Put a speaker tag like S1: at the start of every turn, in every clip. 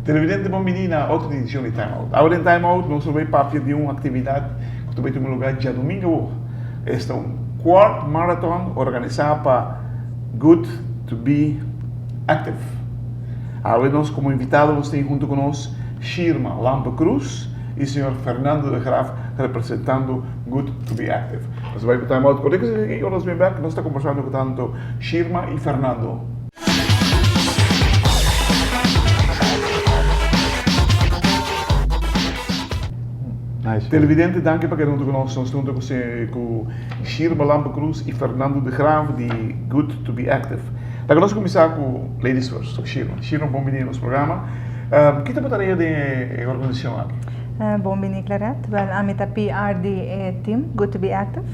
S1: Televidente bon bini na otro edicion di Time Out. Awe den Time Out nos lo bay papia di un actividad cu ta bay tuma lugar djadomingo awo. Esta un quart marathon organisa pa Good to be Active. Awe nos como invitado nos tin hunto cu nos Shirma Lampe Cruz y señor Fernando de Graaf representando Good to be Active. Nos bay pa Time Out cortico y ora nos bin bek nos ta conversando cu tanto Shirma y Fernando. Televidente danki pa keda hunto ku nos. Nos ta hunto ku Shirma Lampe Cruz i Fernando de Graaf di Good to be Active. Laga nos kuminsá ku ladies first, ku Shirma. Shirma bon bini na nos programa. Ki ta bo tarea den e organisashon aki?
S2: Bon bini Claret. Wèl ami ta PR di e team Good to be Active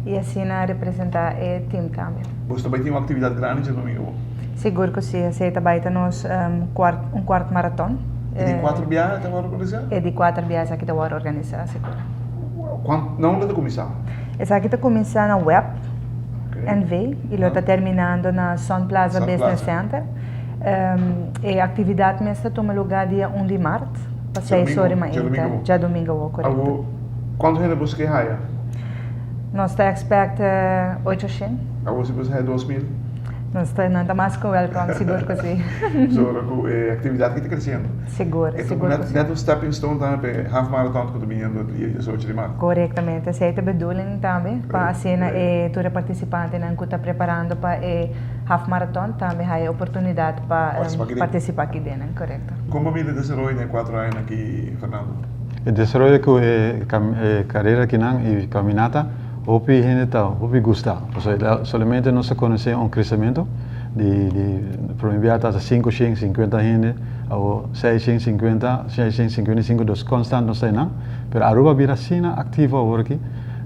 S2: i asina representá e team tambe.
S1: Boso ta bai tin un aktividat grandi djadomingo bo?
S2: Sigur ku si, esei ta bai ta nos kuart un kuart maraton.
S1: E di kuater biaha ta wòrdu organisá?
S2: E di kuater biaha esaki ta wòrdu organisá, sigur.
S1: Kuant, na unda ta kuminsá?
S2: Esaki ta kuminsá na web NV i lo ta terminando na Sun Plaza Business Center. E aktividat mes ta tuma lugá dia un di mart pa seis ora di mainta, djadumingu awor, korekto.
S1: Awor, kuantu hende boso ke haya?
S2: Nos ta expect 800.
S1: Awor si boso haya 2000?
S2: Nos ta, nan ta mas ku welcome, sigur ku si.
S1: Pasobra ku e actividad aki ta creciendo.
S2: Sigur, sigur ku si.
S1: E ta net un stepping stone tambe pa e half marathon ku ta biniendo dia 18 di maart.
S2: Korektamente, esei ta bedoeling tambe, pa asina e tur e partisipantenan ku ta preparando pa e half marathon tambe haya e oportunidat pa partisipa aki den, korekto.
S1: Kon bo mira e desaroyo den e kuater añanan aki, Fernando?
S3: E desaroyo ku e karera akinan i kaminata hopi hende ta hopi gusta. Pasobra solamente nos ta konosé un kresementu di di prome bia ta 550 hende awo 650, 655 dus konstant nos ta einan. Pero Aruba a bira asina aktivo awor aki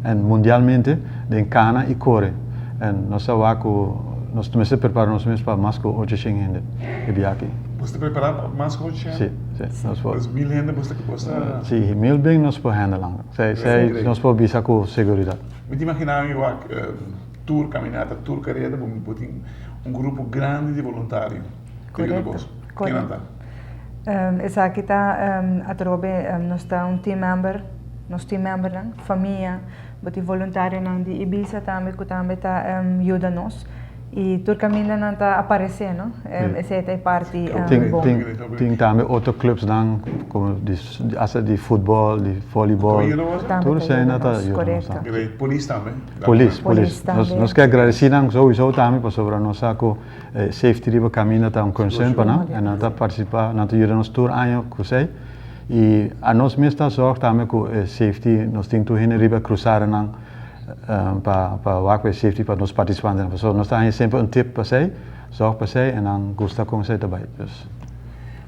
S3: en mundialmente den kana i kore. En nos ta wak ku nos mester prepara nos mes pa mas ku 800 hende e bia aki.
S1: Bo ta prepara pa mas ku 800?
S3: Si, si. Nos por.
S1: Dus mil hende bo ta bo ta.
S3: Si, mil bin nos por handle nan. Si, si nos por bisa ku seguridat.
S1: Mi ta imagina mi wak tur kaminata, tur kareda bo bo tin un grupo grandi di boluntario ku yuda boso.
S2: Korekto.
S1: Ken nan ta?
S2: Esaki ta atrobe nos ta un team member, nos team membernan, famia, bo tin voluntarionan di Ibisa tambe ku tambe ta yuda nos. Y tur caminda nan ta aparece, no? Esey ta e parti bon.
S3: Tin tambe otro clubsnan como di hasta di futbol, di volleyball. Tur esey nan ta yuda nos tambe.
S1: Polis tambe?
S3: Polis, polis. Nos ke agradeci nan souiso tambe pasobra nos sa cu safety riba caminda ta un concern pa nan y nan ta participa, nan ta yuda nos tur aña cu esey. Y anos mes ta zorg tambe cu e safety nos tin tur hende riba e cruzadanan. Pa pa wak e safety pa nos participantenan pasobra nos ta haña semper un tip pa esei, zorg pa esei en nan gusta kon esei ta bai. Dus.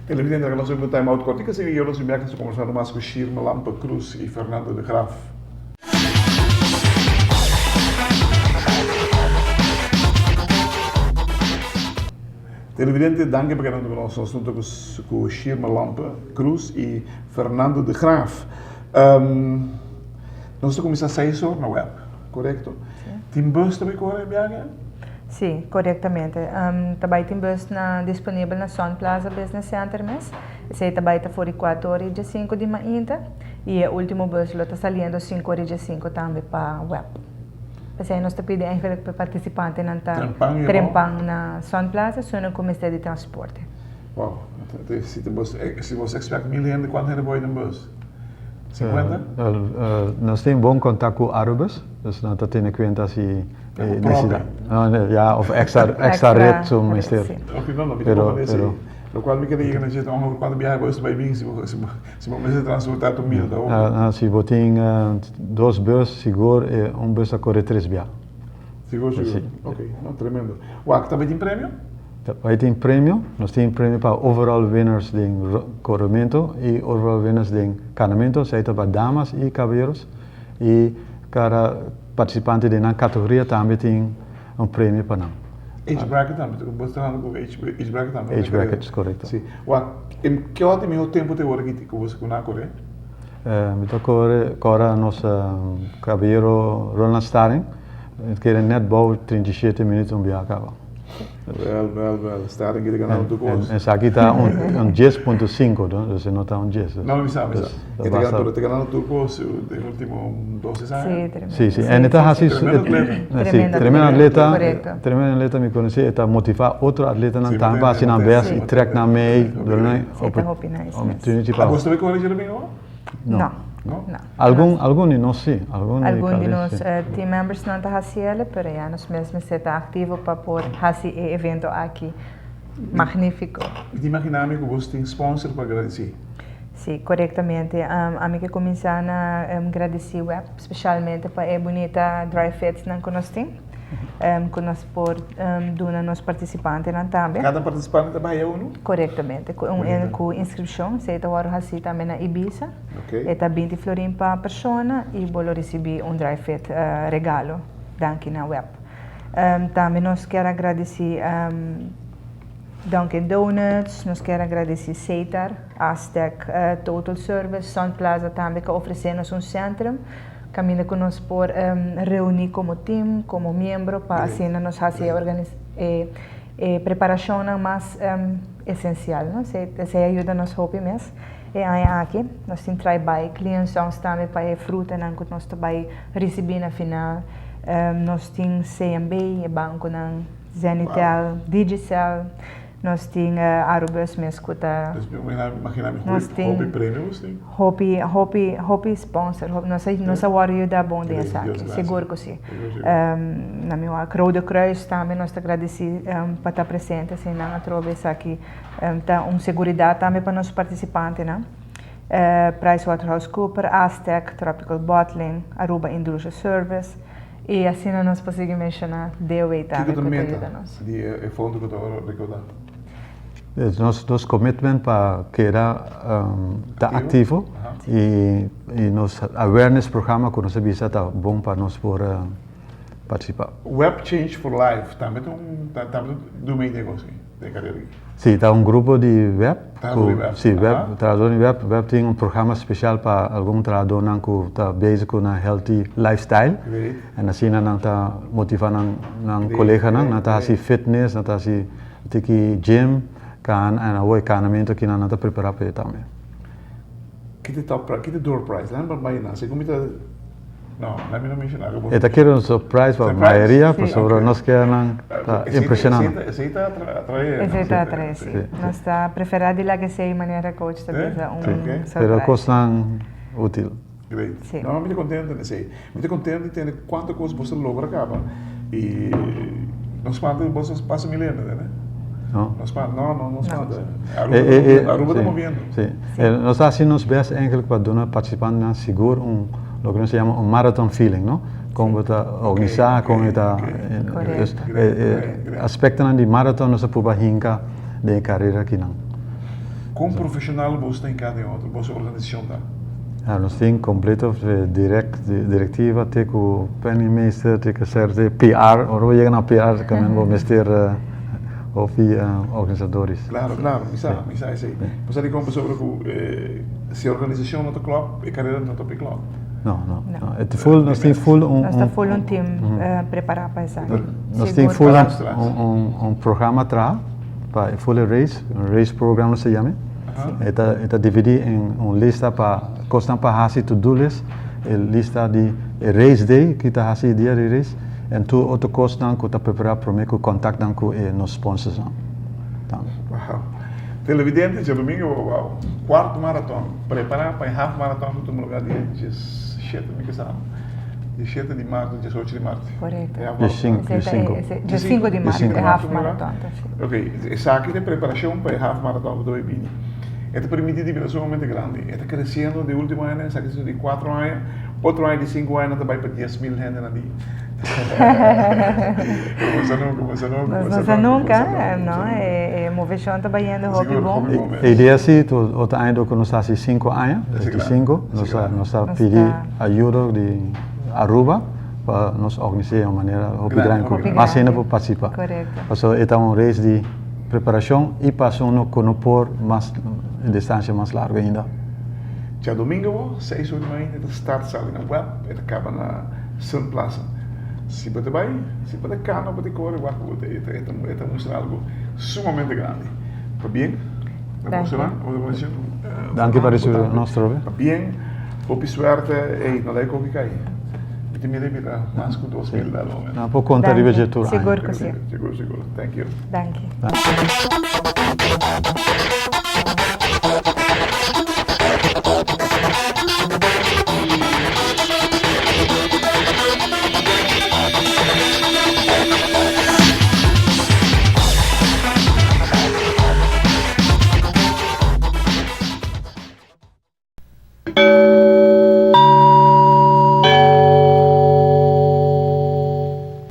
S1: Televidente nos a time out kortiko asina y nos bek nos ta kombersando mas ku Shirma Lampe Cruz y Fernando de Graaf. Televidente danki pa keda huntu ku nos. Nos ta huntu ku Shirma Lampe Cruz y Fernando de Graaf. Nos ta kuminsá seis or na web, korekto? Tin bus ta bai kore e biahe?
S2: Sí, korektamente. Ta bai tin bus na disponibel na Sun Plaza Business Center mes. Esei ta bai ta for di kuater or i diesinku di mainta i e ultimo bus lo ta saliendo sinku or i diesinku tambe pa web. P'esei nos ta pidi eigenlijk pa e partisipantenan ta trempan na Sun Plaza sunda ku mester di transporte.
S1: Wow, si bo expect mil hende, kuantu hende bo bai den bus? 50?
S3: Nos tin bon kontak ku Arubus, dus nan ta tene kuenta si e nesesidat. Ya, of extra extra ret su mester.
S1: Ok, no, no, mi ta comprende si. Lokual mi kere yega na dje ta ongeveer kuantu biaha bo bai bin si bo si bo mester transportá tur mil ta hopi.
S3: Si bo tin dos bus sigur un bus ta kore tres biaha.
S1: Sigur, sigur. Ok, no, tremendo. Wak, ta bai tin premio?
S3: Bai tin premio, nos tin premio pa overall winners den corremento y overall winners den canamento, esey ta pa damas y caballeros y cada participante den nan categoria tambe tin un premio pa nan.
S1: Age bracket tambe, bo ta trahando ku age age bracket tambe?
S3: Age brackets, korekto.
S1: Si. Wak, ke ora ta e mihó tempu te ora ku bo ku nan a kore?
S3: Mi ta kore kòrda nos kabayero Ronald Staring, mi ta kere nèt bou 37 minüt un biaha kaba.
S1: Wèl, wèl, wèl, Staring ke ta ganando tur kos.
S3: Esaki ta un 10.5, dus e no ta un 10.
S1: No, mi sa, mi sa. E ta ganando, ta ganando tur kos den ultimo dos, tres aña.
S2: Si, tremendo.
S3: Si, si, en e ta hasi su.
S1: Tremendo atleta.
S3: Si, tremendo atleta. Tremendo atleta mi konosé, e ta motivá otro atletanan tambe pa hasi nan bèst i trèk nan mee, duna nan
S2: Si, ta hopi nice mes.
S3: opportunity pa.
S1: Abo ta bai kore djadomingo awor?
S2: No.
S1: No?
S2: No.
S3: Algun, algun di nos si, algun di
S2: Algun di
S3: Carles
S2: nos
S3: si.
S2: team membersnan ta hasi el, pero ya nos mes mester ta aktivo pa por hasi e evento aki magnífiko.
S1: Mi ta imaginá mi ku bos tin sponsor pa gradisí.
S2: Sí, korektamente. Ami ke kuminsá na gradisí web, spesialmente pa e bunita dry fitsnan ku nos tin, ku nos por duna nos partisipantenan tambe.
S1: Kada partisipante ta bai unu?
S2: Korektamente, ku un ku inskripshon, esei ta wòrdu hasí tambe na Ibisa. E ta 20 florin pa persona i bo lo risibí un dry fit regalo danki na web. Tambe nos kier a gradisí Dunkin Donuts, nos kier a gradisí Setar, Aztec Total Service, Sun Plaza tambe ku a ofresé nos un sentrum kaminda ku nos por reuní komo tim, komo miembro pa asina nos hasi e e preparashonnan mas esensial, no. Esei a yuda nos hopi mes e aña aki. Nos tin trai bai kliensons tambe pa e frutanan ku nos ta bai risibí na final. Nos tin CMB, e bankonan, Zenitel, Digicel. Nos tin Arubus mes ku ta.
S1: Dus mi imagina mi hopi premio bos tin.
S2: Hopi, hopi, hopi sponsor. Nos a, nos a wòrdu yuda bon den esaki, sigur ku si. Na mi wak Rode Kruis tambe nos ta gradisí pa ta presente asina nan atrobe esaki ta un seguridat tambe pa nos partisipantenan. PricewaterhouseCoopers, Aztec, Tropical Bottling, Aruba Industria Service i asina nos por sigui menshoná DOW tambe
S1: Kiko
S2: ku
S1: ta
S2: ta
S1: meta
S2: yuda nos.
S1: di e fondo ku ta rekoudá?
S3: Nos nos commitment pa keda ta activo y nos awareness programa cu nos a bisa ta bon pa nos por participa.
S1: Web Change for Life tambe ta un tambe ta dun medio negoshi den carera aki.
S3: Si, ta un grupo di web.
S1: Trahador di web.
S3: Si, web, trahador di web. Web tin un programa special pa algun trahadornan cu ta bezig cu nan healthy lifestyle.
S1: Great.
S3: En asina nan ta motiva nan nan coleganan, nan ta haci fitness, nan ta haci Tiki gym kan en awor e kanamentu aki nan ta prepara pa e tambe.
S1: Ki ta top prize, ki ta door prize? Laat me maar na, segun mi ta, no, laat mi no menciona.
S3: E ta kere un surprise pa mayoria, pasobra nos kier nan ta impresiona nan.
S1: Esey ta atrae.
S2: Esey ta atrae, si. Nos ta prefera di laga esey manera coach ta bisa un surprise.
S3: Pero kosnan util.
S1: Great.
S2: Si.
S1: No, mi ta contento esey. Mi ta contento di tende cuanto cos boso logra caba y no spanta boso pasa milena, tende?
S3: No.
S1: No spanta, no, no, no spanta. Aruba, Aruba ta moviendo.
S3: Si. Nos ta haci nos best eigenlijk pa duna participantenan sigur un, loke nos ta yama un marathon feeling, no? Con bo ta organisa, con e ta, dus e aspectonan di marathon nos ta purba hinca den e carera akinan.
S1: Con profesional boso ta hinca den otro, boso organisacion ta?
S3: Ja, nos tin completo direct, directiva te cu penningmeester, te cu ser te PR, ora bo yega na PR también bo mester hopi organisadores.
S1: Claro, claro, mi sa, mi sa esey. Bo sa dicon pasobra cu si e organisacion no ta klop, e carera no ta por klop.
S3: No, no, no. E full, nos tin full un.
S2: Nos ta full un team prepara pa esaki.
S3: Nos tin full un programa traha. Pa e full race, un race program nos ta yama e. E ta dividi en un lista pa kosnan pa hasi, to do list, e lista di e race day, ki ta hasi e dia di race, en tur otro kosnan ku ta prepara prome ku kontaktnan ku e nos sponsorsnan tambe.
S1: Wow. Televidente, djadumingu wow, kuarto maraton, prepara pa e half maraton ku tuma lugar dia 17 mi ke sa. 17 di maart, 18 di maart.
S2: Correcto.
S3: Di 5, di 5.
S2: Di 5 di maart, e half marathon ta si.
S1: Ok, esaki ta e preparacion pa e half marathon cu ta bay bini. E ta permiti di bira sumamente grandi. E ta creciendo di ultimo aña, esaki ta di 4 aña, otro aña di 5 aña nan ta bay pa 10,000 hende na dia. Como sa nunca, como sa nunca,
S2: Nos no sa nunca, no, e movecion ta bayendo hopi bon.
S3: E idea si, otro aña cu nos ta haci 5 aña, 25, nos ta pidi ayudo di Aruba. pa nos organis'é di un manera hopi grandi ku mas hende por partisipá. Pasobra e ta un race di preparashon i pa esun ku no por mas distansia mas largu ainda.
S1: Djadomingo bo, seis ora di mainta e ta start sali na web, e ta kaba na Sun Plaza. Si bo ta bai, si bo ta kana bo ta kore wak bo ta e ta mustra algu sumamente grandi. Pabien.
S3: Danki pa ricibi nos trobe.
S1: Pabien, hopi suerte, ey no dai koki kai. Mi ta mira bira mas ku 2000 dal momento.
S3: Nan por konta riba dje tur aña.
S2: Sigur ku si.
S1: Sigur sigur. Thank you.
S2: Danki.